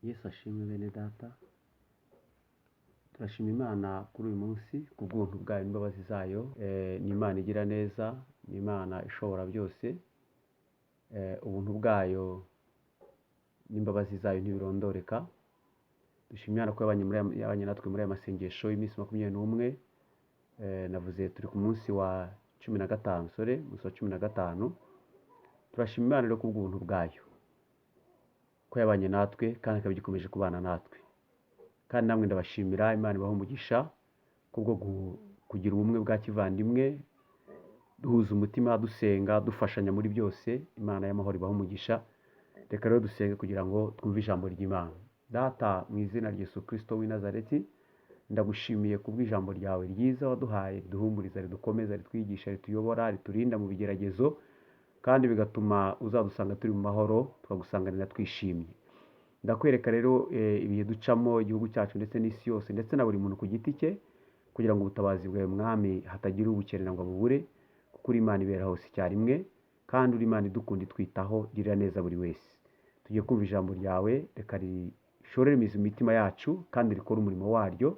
Yesu ashimwe bene data, turashima Imana kuri uyu munsi ku bw'ubuntu bwayo n'imbabazi zayo. Ni Imana igira neza, ni Imana ishobora byose. Ubuntu bwayo n'imbabazi zayo ntibirondoreka. Dushima Imana ko yabanye natwe muri aya masengesho y'iminsi 21. Navuze turi ku munsi wa 15, sorry, umunsi wa 15. Turashima Imana rero ku bw'ubuntu bwayo, ko yabanye natwe kandi ikaba igikomeje kubana natwe. Kandi namwe ndabashimira, Imana ibahe umugisha kubwo kugira ubumwe bwa kivandimwe, duhuza umutima, dusenga, dufashanya muri byose. Imana y'amahoro ibahe umugisha. Reka rero dusenge kugira ngo twumve ijambo ry'Imana. Data, mu izina rya Yesu Kristo w'i Nazareti, ndagushimiye kubw'ijambo ryawe ryiza waduhaye, riduhumuriza, ridukomeza, ritwigisha, rituyobora, riturinda mu bigeragezo, kandi bigatuma uzadusanga turi mu mahoro, tukagusanganira twishimye. Ndakwereka rero ibihe ducamo, igihugu cyacu ndetse n'isi yose, ndetse na buri muntu ku giti cye, kugira ngo ubutabazi bwawe Mwami hatagira ubukenera ngo abubure, kuko uri Imana ibera hose icyarimwe, kandi uri Imana idukunda, itwitaho, girira neza buri wese. Tugiye kumva ijambo ryawe, reka rishorere imizi mu mitima yacu kandi rikore umurimo waryo.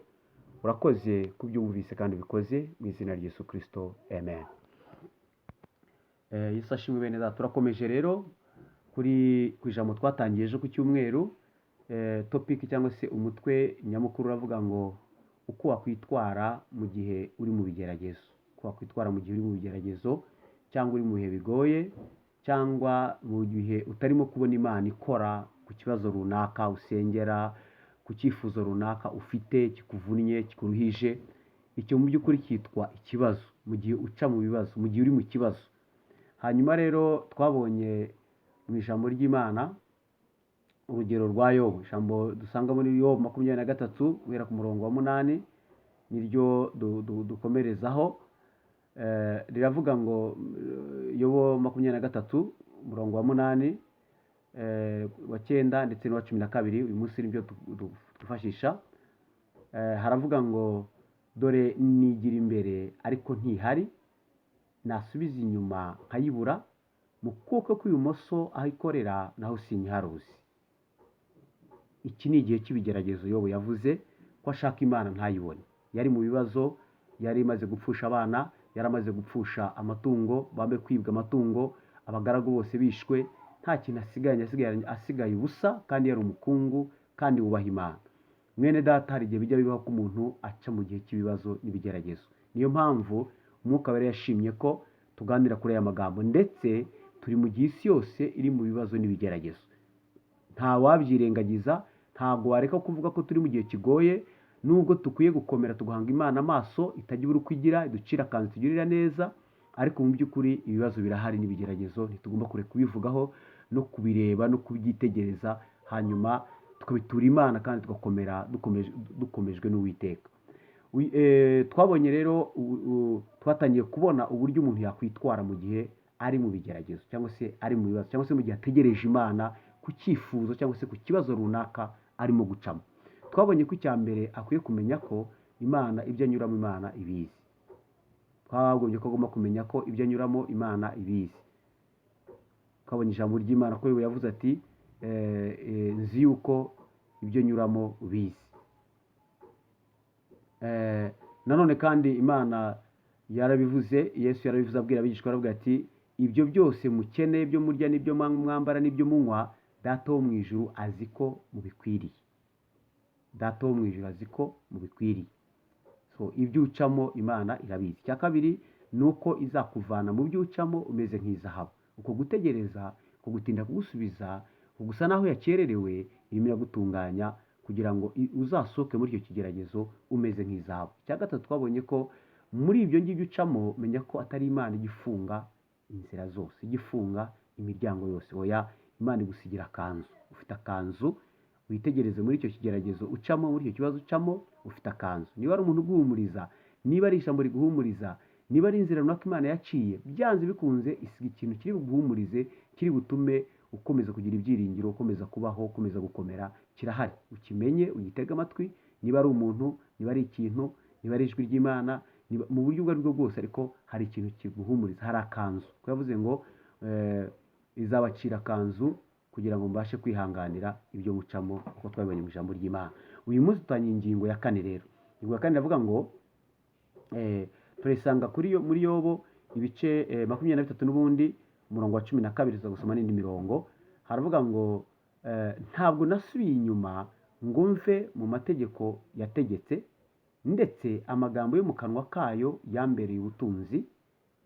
Urakoze kubyumvise kandi ubikoze mu izina rya Yesu Kristo, amen. Yesu ashimwe bene data. Turakomeje rero ku ijambo twatangiye ejo ku cyumweru. Topic cyangwa se umutwe nyamukuru uravuga ngo uko wakwitwara mu gihe uri mu bigeragezo. Uko wakwitwara mu gihe uri mu bigeragezo, cyangwa uri mu bihe bigoye, cyangwa mu gihe utarimo kubona Imana ikora ku kibazo runaka usengera, ku cyifuzo runaka ufite kikuvunnye, kikuruhije. Icyo mu by'ukuri cyitwa ikibazo, mu gihe uca mu bibazo, mu gihe uri mu kibazo. Hanyuma rero twabonye mu ijambo ry'Imana urugero rwa Yobu, ijambo dusanga muri Yobu 23 guhera ku murongo wa 8, niryo dukomerezaho. Riravuga ngo, Yobu 23 umurongo wa 8, wa 9 ndetse n'uwa 12, uyu munsi nibyo twifashisha. Haravuga ngo dore nigira imbere ariko ntihari, nasubiza inyuma nkayibura, mu kuboko kw'ibumoso aho ikorera naho sinyiharuzi. Iki ni igihe cy'ibigeragezo. Yobu yavuze ko ashaka Imana ntayibone. Yari mu bibazo, yari imaze gupfusha abana, yari amaze gupfusha amatungo, bambe kwibwa amatungo, abagaragu bose bishwe, nta kintu asigaye, asigaye ubusa, kandi yari umukungu kandi wubaha Imana. Mwene data, hari igihe bijya bibaho ko umuntu aca mu gihe cy'ibibazo n'ibigeragezo. Niyo mpamvu Umwuka Wera yashimye ko tuganira kuri aya magambo, ndetse turi mu gihe isi yose iri mu bibazo n'ibigeragezo. Nta wabyirengagiza, ntabwo wareka kuvuga ko turi mu gihe kigoye, nubwo dukwiye gukomera tugahanga Imana amaso, itajya ibura uko igira, iducira akanzu, itugirira neza, ariko mu by'ukuri ibibazo birahari n'ibigeragezo, ntitugomba kureka kubivugaho no kubireba no kubyitegereza, hanyuma tukabitura Imana kandi tugakomera dukomejwe n'Uwiteka. Twabonye rero twatangiye kubona uburyo umuntu yakwitwara mu gihe ari mu bigeragezo, cyangwa se ari mu bibazo, cyangwa se mu gihe ategereje Imana ku cyifuzo cyangwa se ku kibazo runaka arimo gucamo. Twabonye ko icya mbere akwiye kumenya ko Imana ibyo anyuramo Imana ibizi. Twabonye ko agomba kumenya ko ibyo anyuramo Imana ibizi. Twabonye ijambo ry'Imana ko Yobu yavuze ati, nzi yuko ibyo nyuramo ubizi. Nanone kandi Imana yarabivuze, Yesu yarabivuze abwira abigishwa, aravuga ati ibyo byose mukeneye, ibyo murya n'ibyo mwambara n'ibyo munywa, Data wo mu ijuru azi ko mubikwiriye. Data wo mu ijuru azi ko mubikwiriye. So ibyo ucamo Imana irabizi. Icya kabiri ni uko izakuvana mu byo ucamo umeze nk'izahabu. Uko gutegereza, uko gutinda kugusubiza, uko gusa naho yakererewe, irimo iragutunganya kugira ngo uzasohoke muri icyo kigeragezo umeze nk'izahabu. Icya gatatu twabonye ko muri ibyo ngibyo ucamo, menya ko atari Imana igifunga inzira zose, igifunga imiryango yose. Oya, Imana igusigira akanzu. Ufite akanzu, witegereze muri icyo kigeragezo ucamo, muri icyo kibazo ucamo, ufite akanzu. Niba ari umuntu uguhumuriza, niba ari ijambo riguhumuriza, niba ari inzira runaka Imana yaciye, byanze bikunze isiga ikintu kiri buguhumurize, kiri butume ukomeza kugira ibyiringiro, ukomeza kubaho, ukomeza gukomera, kirahari. Ukimenye, ugitege amatwi, niba ari umuntu, niba ari ikintu, niba ari ijwi ry'Imana, niba, mu buryo ubwo aribwo bwose, ariko hari ikintu kiguhumuriza, hari akanzu. Kuko yavuze ngo izabacira akanzu kugira ngo mbashe kwihanganira ibyo mucamo, kuko twabibonye mu ijambo ry'Imana. Uyu munsi dutangiye ingingo ya kane rero. Ingingo ya kane iravuga ngo turayisanga kuri yo muri Yobo ibice 23 n'ubundi umurongo wa 12, tuza gusoma n'indi mirongo. Haravuga ngo ntabwo nasubiye inyuma ngo mve mu mategeko yategetse, ndetse amagambo yo mu kanwa kayo yambereye ubutunzi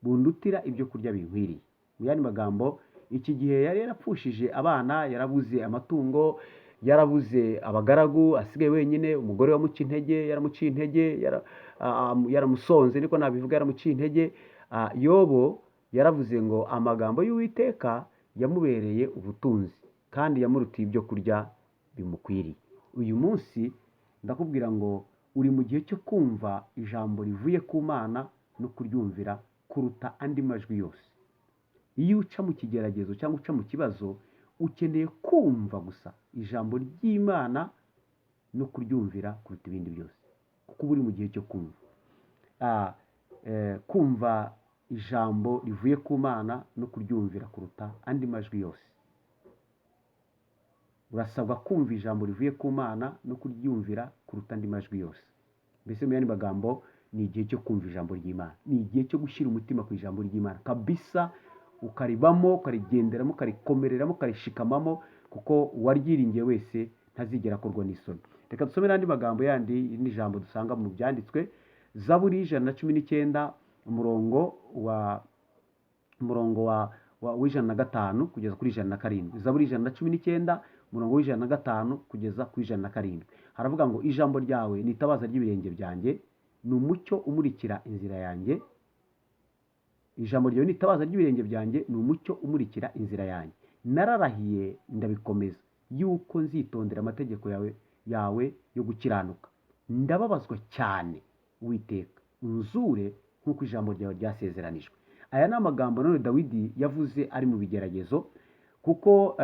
bundutira ibyo kurya binkwiriye. Mu yandi magambo, iki gihe yari yarapfushije abana, yarabuze amatungo, yarabuze abagaragu, asigaye wenyine, umugore wamuca intege, yaramuciye intege, yaramusonze, niko nabivuga, yaramuciye intege. Yobo yaravuze ngo amagambo y'Uwiteka yamubereye ubutunzi kandi yamurutiye ibyo kurya bimukwiriye. Uyu munsi ndakubwira ngo uri mu gihe cyo kumva ijambo rivuye ku Mana no kuryumvira kuruta andi majwi yose. Iyo uca mu kigeragezo cyangwa uca mu kibazo, ukeneye kumva gusa ijambo ry'Imana no kuryumvira kuruta ibindi byose, kuko uba uri mu gihe cyo kumva. Kumva ijambo rivuye ku Mana no kuryumvira kuruta andi majwi yose. Urasabwa kumva ijambo rivuye ku Mana no kuryumvira kuruta andi majwi yose. Mbese mu yandi magambo, ni igihe cyo kumva ijambo ry'Imana, ni igihe cyo gushyira umutima ku ijambo ry'Imana kabisa, ukaribamo, ukarigenderamo, ukarikomereramo, ukarishikamamo, kuko uwaryiringiye wese ntazigera akorwa n'isoni. Reka dusome n'andi magambo yandi, iri ni ijambo dusanga mu byanditswe, Zaburi 119, umurongo wa w'105 kugeza kuri 107. Zaburi 119, umurongo w'105 kugeza kuri 107, haravuga ngo ijambo ryawe ni itabaza ry'ibirenge byanjye, ni umucyo umurikira inzira yanjye. Ijambo ryawe ni itabaza ry'ibirenge byanjye, ni umucyo umurikira inzira yanjye. Nararahiye ndabikomeza yuko nzitondera amategeko yawe yo gukiranuka. Ndababazwa cyane, Uwiteka, unzure nk'uko ijambo ryawe ryasezeranijwe. Aya ni amagambo none Dawidi yavuze ari mu bigeragezo, kuko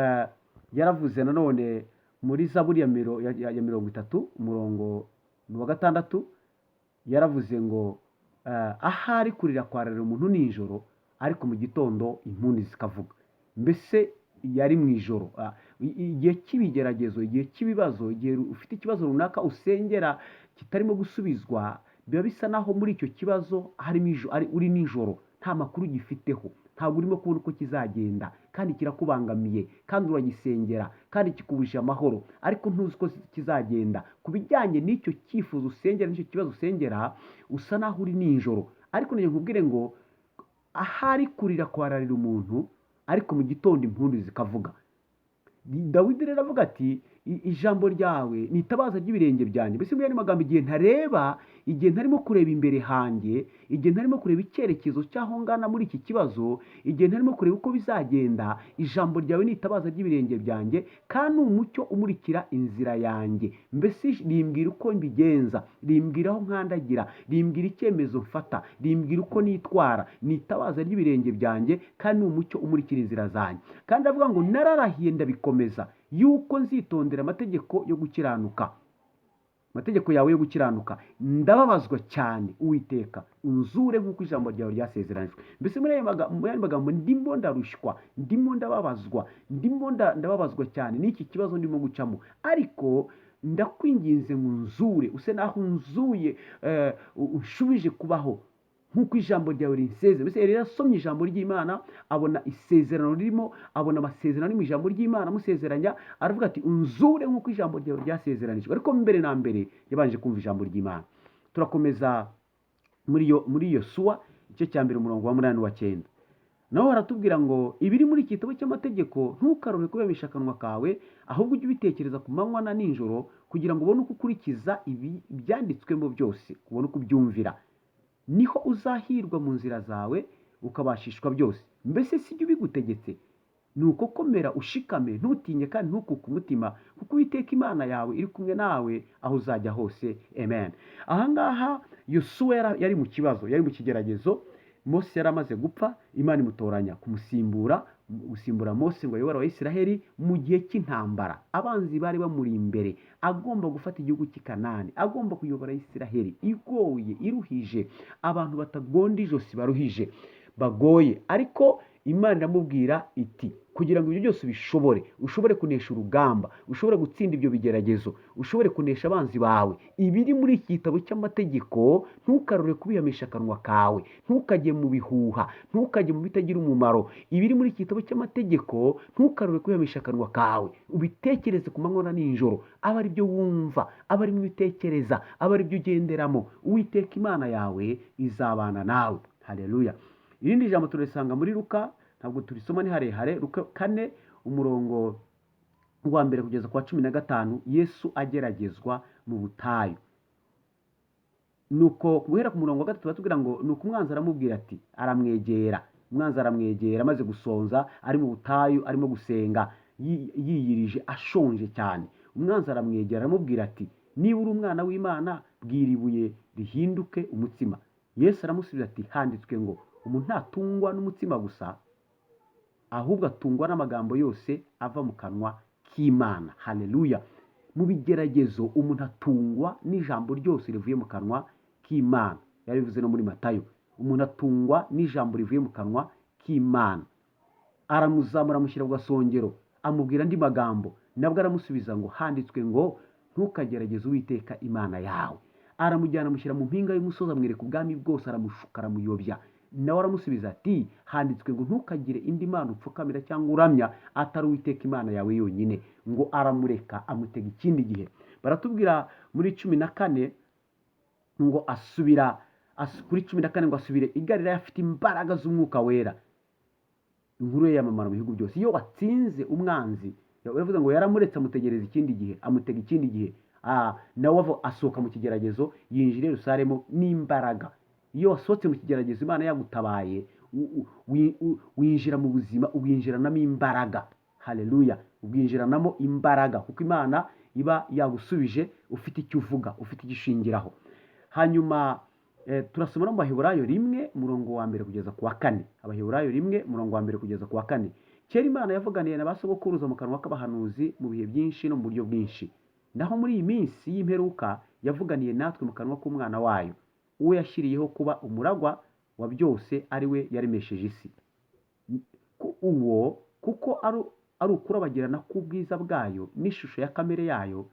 yaravuze nanone muri Zaburi ya 30, umurongo ni uwa 6, yaravuze ngo ahari kurira kwararira umuntu nijoro, ariko mu gitondo impundu zikavuga. Mbese yari mu ijoro, igihe cy'ibigeragezo, igihe cy'ibibazo, igihe ufite ikibazo runaka usengera kitarimo gusubizwa, biba bisa naho muri icyo kibazo harimo uri nijoro, nta makuru ugifiteho, ntabwo urimo kubona uko kizagenda, kandi kirakubangamiye, kandi uragisengera, kandi kikubujije amahoro, ariko ntuzi uko kizagenda. Ku bijyanye n'icyo cyifuzo usengera, n'icyo kibazo usengera, usa naho uri nijoro. Ariko ngira nkubwire ngo ahari kurira kwararira umuntu, ariko mu gitondo impundu zikavuga. Dawidi rero avuga ati ijambo ryawe ni itabaza ry'ibirenge byanjye. Mbese mu yandi magambo, igihe ntareba, igihe ntarimo kureba imbere hanjye, igihe ntarimo kureba icyerekezo cy'aho ngana muri iki kibazo, igihe ntarimo kureba uko bizagenda, ijambo ryawe ni itabaza ry'ibirenge byanjye, kandi ni umucyo umurikira inzira yanjye. Mbese rimbwira uko mbigenza, rimbwira aho nkandagira, rimbwira icyemezo mfata, rimbwira uko nitwara. Ni itabaza ry'ibirenge byanjye, kandi ni umucyo umurikira inzira zanjye. Kandi avuga ngo nararahiye ndabikomeza yuko nzitondera amategeko yo gukiranuka, amategeko yawe yo gukiranuka. Ndababazwa cyane, Uwiteka, unzure nk'uko ijambo ryawe ryasezeranijwe. Mbese muri ayo magambo, ndimo ndarushywa, ndimo ndababazwa, ndimo ndababazwa cyane n'iki kibazo ndimo gucamo, ariko ndakwinginze ngo unzure, use naho unzuye, unshubije kubaho nk'uko ijambo ryawe rinsezera. Mbese yari yarasomye ijambo ry'Imana, abona isezerano ririmo, abona amasezerano ari mu ijambo ry'Imana amusezeranya, aravuga ati unzure nk'uko ijambo ryawe ryasezeranijwe. Ariko mbere na mbere yabanje kumva ijambo ry'Imana. Turakomeza muri Yosuwa igice cya 1, umurongo wa 8 wa 9. Naho haratubwira ngo ibiri muri iki gitabo cy'amategeko ntukarore kubibamisha akanwa kawe, ahubwo ujye ubitekereza ku manywa na nijoro, kugira ngo ubone uko ukurikiza ibi byanditswemo byose, ubone uko ubyumvira. Niho uzahirwa mu nzira zawe, ukabashishwa byose. Mbese si jye ubigutegetse? Ni uko komera ushikame, ntutinye kandi ntukuke umutima, kuko Uwiteka Imana yawe iri kumwe nawe aho uzajya hose. Amen. Ahangaha Yosuwa yari mu kibazo, yari mu kigeragezo. Mose yari amaze gupfa, Imana imutoranya kumusimbura, gusimbura Mose ngo ayobore Abayisiraheli mu gihe cy'intambara. Abanzi bari bamuri imbere, agomba gufata igihugu cy'i Kanani, agomba kuyobora Abayisiraheli igoye, iruhije, abantu batagonda ijosi, baruhije, bagoye. Ariko Imana iramubwira iti kugira ngo ibyo byose ubishobore, ushobore kunesha urugamba, ushobore gutsinda ibyo bigeragezo, ushobore kunesha abanzi bawe, ibiri muri iki gitabo cy'amategeko ntukarore kubihamisha akanwa kawe, ntukajye mu bihuha, ntukajye mu bitagira umumaro. Ibiri muri iki gitabo cy'amategeko ntukarore kubihamisha akanwa kawe, ubitekereze ku manywa na nijoro, abe ari byo wumva, abe ari byo ubitekereza, abe ari byo ugenderamo. Uwiteka Imana yawe izabana nawe. Haleluya. Irindi jambo turisanga muri Luka, ntabwo turisoma ni harehare. Luka 4 umurongo wa 1 kugeza ku wa 15, Yesu ageragezwa mu butayu. Nuko guhera ku murongo wa 3 batubwira ngo nuko umwanzi aramubwira ati, aramwegera, umwanzi aramwegera amaze gusonza, ari mu butayu arimo gusenga, yiyirije ashonje cyane. Umwanzi aramwegera aramubwira ati, niba uri umwana w'Imana bwira ibuye rihinduke umutsima. Yesu aramusubiza ati, handitswe ngo umuntu ntatungwa n'umutsima gusa, ahubwo atungwa n'amagambo yose ava mu kanwa k'Imana. Haleluya. Mu bigeragezo umuntu atungwa n'ijambo ryose rivuye mu kanwa k'Imana. Yarabivuze no muri Matayo, umuntu atungwa n'ijambo rivuye mu kanwa k'Imana. Aramuzamura amushyira ku gasongero, amubwira andi magambo, nabwo aramusubiza ngo handitswe ngo ntukagerageze Uwiteka Imana yawe. Aramujyana amushyira mu mpinga y'umusozi, amwereka ubwami bwose, aramushuka aramuyobya. Nawe aramusubiza ati handitswe ngo ntukagire indi mana upfukamira cyangwa uramya atari Uwiteka Imana yawe yonyine. Ngo aramureka amutega ikindi gihe. Baratubwira muri 14 ngo asubira kuri 14 ngo asubire i Galilaya afite imbaraga z'umwuka wera. Inkuru ye yamamara mu bihugu byose. Iyo watsinze umwanzi, baravuga ngo yaramuretse amutegereza ikindi gihe, amutega ikindi gihe. Nawe asohoka mu kigeragezo yinjira i Yerusalemu n'imbaraga. Iyo wasohotse mu kigeragezo Imana yagutabaye, winjira mu buzima, ubwinjiranamo imbaraga. Haleluya. Ubwinjiranamo imbaraga kuko Imana iba yagusubije ufite icyo uvuga, ufite icyo ushingiraho. Hanyuma turasoma no mu Baheburayo 1 umurongo wa 1 kugeza ku wa 4. Abaheburayo 1 umurongo wa 1 kugeza ku wa 4. Kera Imana yavuganiye na ba sogokuruza mu kanwa k'abahanuzi mu bihe byinshi no mu buryo bwinshi. Naho muri iyi minsi y'imperuka yavuganiye natwe mu kanwa k'umwana wayo, uwo yashyiriyeho kuba umuragwa wa byose, ari we yaremesheje isi. Uwo kuko ari ukurabagirana k'ubwiza bwayo n'ishusho ya kamere yayo,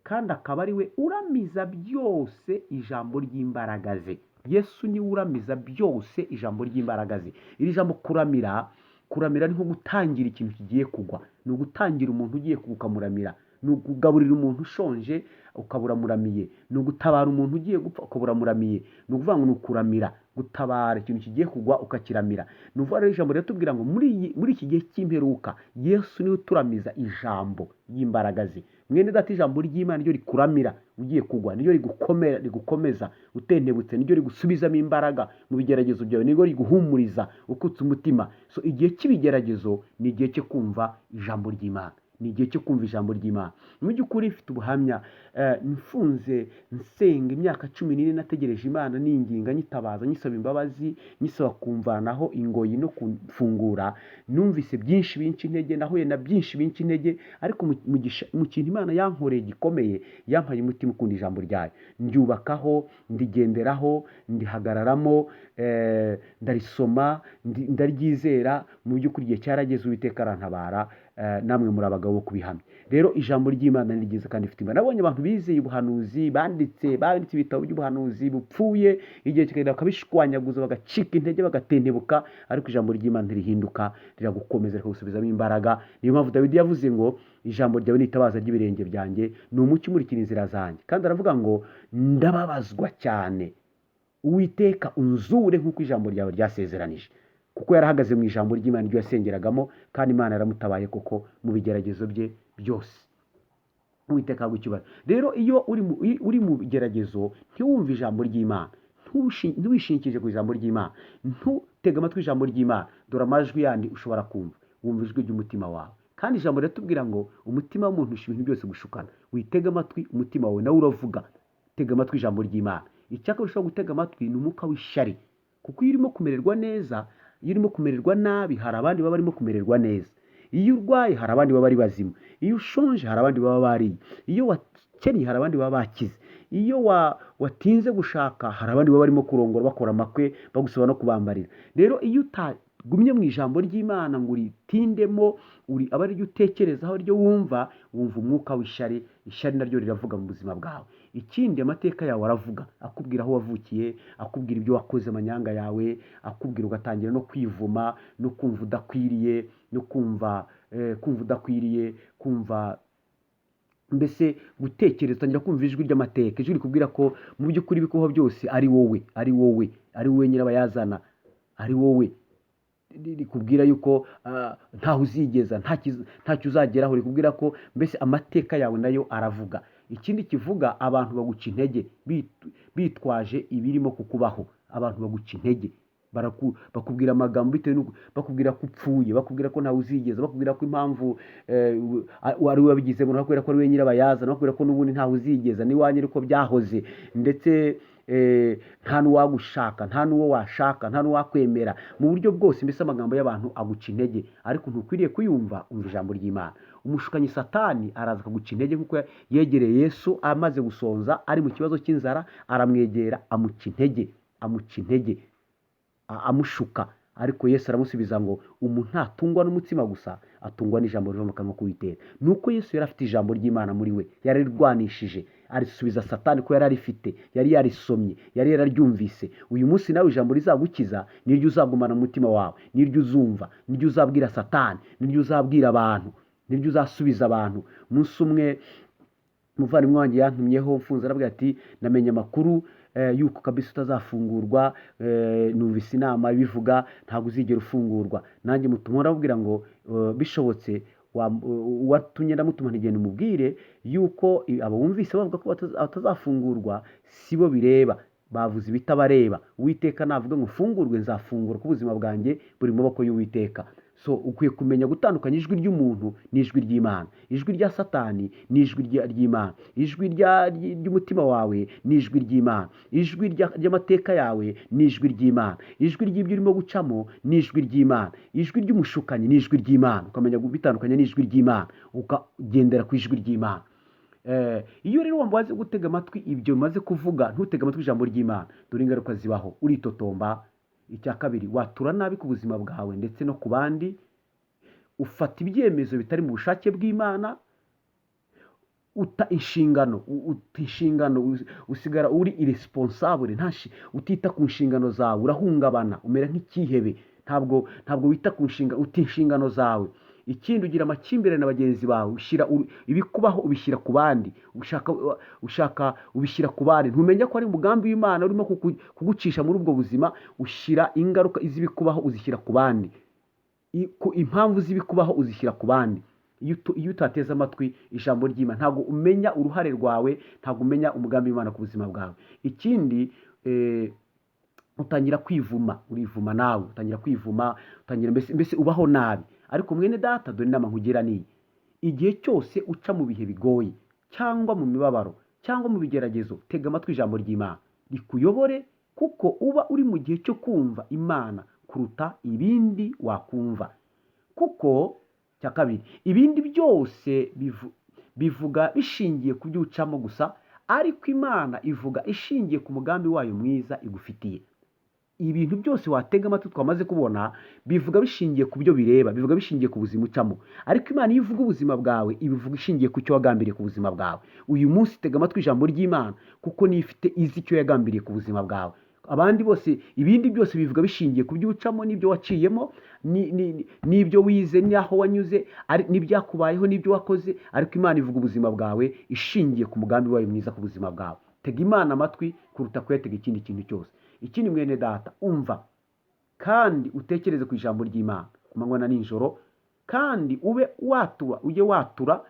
kandi akaba ari we uramiza byose ijambo ry'imbaraga ze. Yesu niwe uramiza byose ijambo ry'imbaraga ze. Iri jambo kuramira, kuramira ni nko gutangira ikintu kigiye kugwa, ni ugutangira umuntu ugiye kugwa ukamuramira, ni ukugaburira umuntu ushonje ukabura muramiye, ni ugutabara umuntu ugiye gupfa ukabura muramiye. Ni ukuvuga ngo ni ukuramira, gutabara ikintu kigiye kugwa ukakiramira. Ni ukuvuga rero ijambo riratubwira ngo muri iki gihe cy'imperuka Yesu niwe uturamiza ijambo ry'imbaraga ze. Mwene data, ijambo ry'Imana niryo rikuramira ugiye kugwa, niryo rigukomera, rigukomeza utentebutse, niryo rigusubizamo imbaraga mu bigeragezo byawe, niryo riguhumuriza ukutse umutima. So igihe cy'ibigeragezo ni igihe cyo kumva ijambo ry'Imana, ni igihe cyo kumva ijambo ry'Imana. Mu by'ukuri mfite ubuhamya, mfunze nsenga imyaka 14 nategereje Imana, ninginga, nyitabaza, nyisaba imbabazi, nyisaba kumvanaho ingoyi no kumfungura. Numvise byinshi binca intege, nahuye na byinshi binca intege, ariko mu kintu Imana yankoreye gikomeye, yampaye umutima ukunda ijambo ryayo, ndyubakaho, ndigenderaho, ndihagararamo, ndarisoma, ndaryizera. Mu by'ukuri igihe cyarageze Uwiteka arantabara. Namwe muri abagabo bo kubihamya. Rero ijambo ry'Imana ni ryiza kandi rifite imbaraga. Nabonye abantu bizeye ubuhanuzi, banditse ibitabo by'ubuhanuzi bupfuye, igihe kikagera bakabishwanyaguza, bagacika intege, bagatentebuka, ariko ijambo ry'Imana ntirihinduka, riragukomeza, rikagusubizamo imbaraga. Niyo mpamvu Dawidi yavuze ngo ijambo ryawe ni itabaza ry'ibirenge byanjye, ni umucyo umurikira inzira zanjye. Kandi aravuga ngo ndababazwa cyane, Uwiteka unzure nk'uko ijambo ryawe ryasezeranije. Kuko yarahagaze mu ijambo ry'Imana iryo yasengeragamo, kandi Imana yaramutabaye koko mu bigeragezo bye byose. Uwiteka aguhe icyubahiro. Rero iyo uri mu bigeragezo ntiwumve ijambo ry'Imana, ntiwishingikirije ku ijambo ry'Imana, ntutege amatwi ijambo ry'Imana, dore amajwi yandi ushobora kumva, wumva ijwi ry'umutima wawe. Kandi ijambo riratubwira ngo umutima w'umuntu usha ibintu byose gushukana. Witege amatwi umutima wawe nawe uravuga, tega amatwi ijambo ry'Imana. Icyakora ushobora gutega amatwi ni umwuka w'ishyari, kuko iyo urimo kumererwa neza, iyo urimo kumererwa nabi hari abandi baba barimo kumererwa neza. Iyo urwaye hari abandi baba ari bazima, iyo ushonje hari abandi baba bariye, iyo wakennye hari abandi baba bakize, iyo watinze gushaka hari abandi baba barimo kurongora bakora amakwe bagusaba no kubambarira. Rero iyo utagumye mu ijambo ry'Imana ngo uritindemo, uri aba ariryo utekerezaho, ariryo wumva, wumva umwuka w'ishyari. Ishyari naryo riravuga mu buzima bwawe. Ikindi, amateka yawe aravuga, akubwira aho wavukiye, akubwira ibyo wakoze, amanyanga yawe, akubwira ugatangira no kwivuma, no kumva udakwiriye, no kumva kumva udakwiriye, kumva mbese gutekereza, utangira kumva ijwi ry'amateka, ijwi rikubwira ko mu by'ukuri ibikubaho byose ari wowe, ari wowe, ari wowe nyirabayazana, ari wowe, rikubwira yuko ntaho uzigeza, ntacyo uzageraho, rikubwira ko mbese amateka yawe nayo aravuga. Ikindi kivuga, abantu baguca intege bitwaje ibirimo kukubaho. Abantu baguca intege, bakubwira amagambo bitewe n'uko bakubwira ko upfuye, bakubwira ko ntawe uzigeza, bakubwira ko impamvu ari we wabigizemo, bakubwira ko ari we nyirabayazana, bakubwira ko n'ubundi ntawe uzigeza, n'iwanyu ariko byahoze, ndetse nta n'uwagushaka, nta n'uwo washaka, nta n'uwakwemera mu buryo bwose. Mbese amagambo y'abantu aguca intege, ariko ntukwiriye kuyumva. Umva ijambo ry'Imana. Umushukanyi Satani araza akaguca intege, kuko yegereye Yesu amaze gusonza, ari mu kibazo cy'inzara, aramwegera amuca intege, amuca intege, amushuka. Ariko Yesu aramusubiza ngo umuntu ntatungwa n'umutsima gusa, atungwa n'ijambo riva mu kanwa k'Uwiteka. Nuko Yesu yari afite ijambo ry'Imana muri we, yararirwanishije, arisubiza Satani ko yari arifite, yari yarisomye, yari yararyumvise. Uyu munsi nawe ijambo rizagukiza niryo uzagumana mu mutima wawe, niryo uzumva, niryo uzabwira Satani, niryo uzabwira abantu, niryo uzasubiza abantu. Umunsi umwe umuvandimwe wanjye yantumyeho mfunze, arabwira ati namenye amakuru yuko kabisa utazafungurwa, numvise inama ibivuga, ntabwo uzigera ufungurwa. Nanjye mutuma arabwira ngo bishobotse uwatumye ndamutuma ntigenda umubwire yuko abo wumvise bavuga ko batazafungurwa sibo bireba, bavuze ibitabareba. Uwiteka navuga ngo mfungurwe, nzafungura, ko ubuzima bwanjye buri mu maboko y'Uwiteka. So ukwiye kumenya gutandukanya ijwi ry'umuntu n'ijwi ry'Imana, ijwi rya Satani n'ijwi ry'Imana, ijwi ry'umutima wawe n'ijwi ry'Imana, ijwi ry'amateka yawe n'ijwi ry'Imana, ijwi ry'ibyo urimo gucamo n'ijwi ry'Imana, ijwi ry'umushukanyi n'ijwi ry'Imana. Ukamenya bitandukanya n'ijwi ry'Imana, ukagendera ku ijwi ry'Imana. Iyo rero wamaze gutega amatwi ibyo umaze kuvuga, ntutege amatwi ijambo ry'Imana, dore ingaruka zibaho. Uritotomba. Icya kabiri, watura nabi ku buzima bwawe ndetse no ku bandi. Ufata ibyemezo bitari mu bushake bw'Imana. Uta inshingano, uta inshingano, usigara uri irresponsable, utita ku nshingano zawe, urahungabana, umera nk'icyihebe, ntabwo wita ku nshingano, uta inshingano zawe. Ikindi, ugira amakimbirane na bagenzi bawe, ushyira ibikubaho ubishyira ku bandi, ushaka ubishyira ku bandi, ntumenya ko ari umugambi w'Imana urimo kugucisha muri ubwo buzima. Ushyira ingaruka z'ibikubaho uzishyira ku bandi, impamvu z'ibikubaho uzishyira ku bandi. Iyo utateze amatwi ijambo ry'Imana, ntabwo umenya uruhare rwawe, ntabwo umenya umugambi w'Imana ku buzima bwawe. Ikindi, utangira kwivuma, urivuma nawe, utangira kwivuma, utangira mbese ubaho nabi. Ariko mwene data, dore inama nkugira niyi: igihe cyose uca mu bihe bigoye, cyangwa mu mibabaro, cyangwa mu bigeragezo, tega amatwi ijambo ry'Imana rikuyobore, kuko uba uri mu gihe cyo kumva Imana kuruta ibindi wakumva. Kuko cya kabiri, ibindi byose bivuga bishingiye ku byo ucamo gusa, ariko Imana ivuga ishingiye ku mugambi wayo mwiza igufitiye. Ibintu byose watega amatwi twamaze kubona bivuga bishingiye ku byo bireba, bivuga bishingiye ku buzima ucamo, ariko Imana iyo ivuga ubuzima bwawe, ibivuga ishingiye ku cyo wagambiriye ku buzima bwawe. Uyu munsi tega amatwi ijambo ry'Imana, kuko niyo ifite izi icyo yagambiriye ku buzima bwawe. Abandi bose, ibindi byose bivuga bishingiye ku byo ucamo n'ibyo waciyemo, n'ibyo wize, n'aho wanyuze, n'ibyakubayeho, n'ibyo wakoze, ariko Imana ivuga ubuzima bwawe ishingiye ku mugambi wayo mwiza ku buzima bwawe. Tega Imana amatwi kuruta kuyatega ikindi kintu cyose. Ikindi, mwene data, umva kandi utekereze ku ijambo ry'Imana ku manywa na nijoro, kandi ube watura, ujye watura,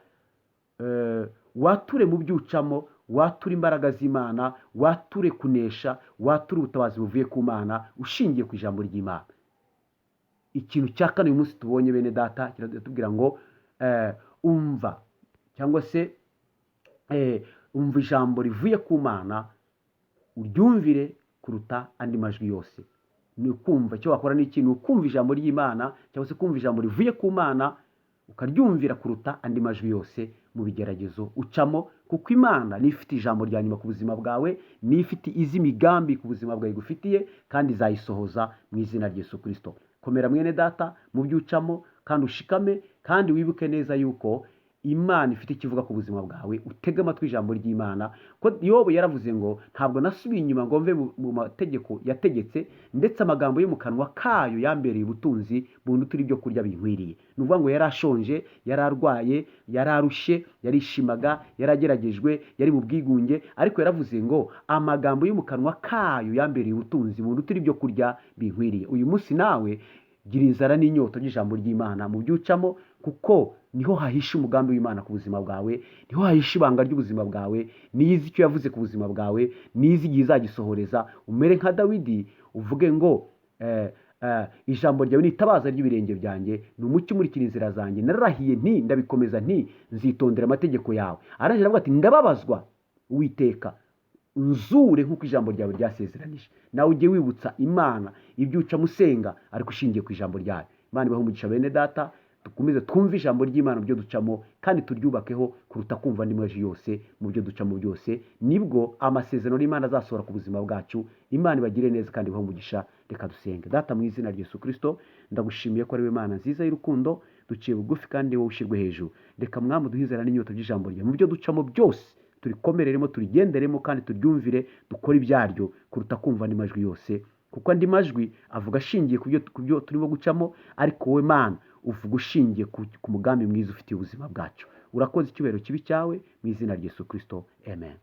wature mu byo ucamo, wature imbaraga z'Imana, wature kunesha, wature ubutabazi buvuye ku Mana ushingiye ku ijambo ry'Imana. Ikintu cya kane uyu munsi tubonye, bene data, kiratubwira ngo umva, cyangwa se umva ijambo rivuye ku Mana, uryumvire kuruta andi majwi yose. Ni ukumva icyo wakora ni iki? Ni ukumva ijambo ry'Imana, cyangwa se kumva ijambo rivuye ku Mana, ukaryumvira kuruta andi majwi yose mu bigeragezo ucamo, kuko Imana niyo ifite ijambo rya nyuma ku buzima bwawe, niyo ifite izi migambi ku buzima bwawe igufitiye, kandi izayisohoza mu izina rya Yesu Kristo. Komera mwene data mu byo ucamo, kandi ushikame, kandi wibuke neza yuko Imana ifite icyo ivuga ku buzima bwawe. Utege amatwi ijambo ry'Imana, ko Yobu yaravuze ngo: "Ntabwo nasubiye inyuma ngo mve mu mategeko yategetse, ndetse amagambo yo mu kanwa kayo yambereye ubutunzi bundutira ibyo kurya binkwiriye." Ni ukuvuga ngo yari ashonje, yari arwaye, yari arushye, yarishimaga, yarageragejwe, yari mu bwigunge, ariko yaravuze ngo: "Amagambo yo mu kanwa kayo yambereye ubutunzi bundutira ibyo kurya binkwiriye." Uyu munsi nawe gira inzara n'inyota by'ijambo ry'Imana mu byo ucamo, kuko niho hahishe umugambi w'Imana ku buzima bwawe, niho hahishe ibanga ry'ubuzima bwawe. Niyo izi icyo yavuze ku buzima bwawe, niyo izi igihe izagisohoreza. Umere nka Dawidi, uvuge ngo: "Ijambo ryawe ni itabaza ry'ibirenge byanjye, ni umucyo umurikira inzira zanjye. Nararahiye nti ndabikomeza nti nzitondera amategeko yawe." Arangije aravuga ati: "Ndababazwa, Uwiteka, nzure nk'uko ijambo ryawe ryasezeranije." Nawe ujye wibutsa Imana ibyo ucamo usenga, ariko ushingiye ku ijambo ryayo. Imana ibahe umugisha bene data. Dukomeze twumve ijambo ry'Imana mu byo ducamo, kandi turyubakeho kuruta kumva andi majwi yose mu byo ducamo byose. Nibwo amasezerano y'Imana azasohora ku buzima bwacu. Imana ibagire neza kandi ibahe umugisha. Reka dusenge. Data, mu izina rya Yesu Kirisito, ndagushimiye ko ari we Mana nziza y'urukundo. Duciye bugufi kandi wowe ushyirwe hejuru. Reka Mwami uduhe inzara n'inyota by'ijambo ryawe mu byo ducamo byose, turikomereremo, turigenderemo kandi turyumvire, dukore ibyaryo kuruta kumva andi majwi yose, kuko andi majwi avuga ashingiye ku byo turimo gucamo, ariko wowe Mana uvuga ushingiye ku mugambi mwiza ufitiye ubuzima bwacu. Urakoze, icyubahiro kibe icyawe, mu izina rya Yesu Kirisito, amen.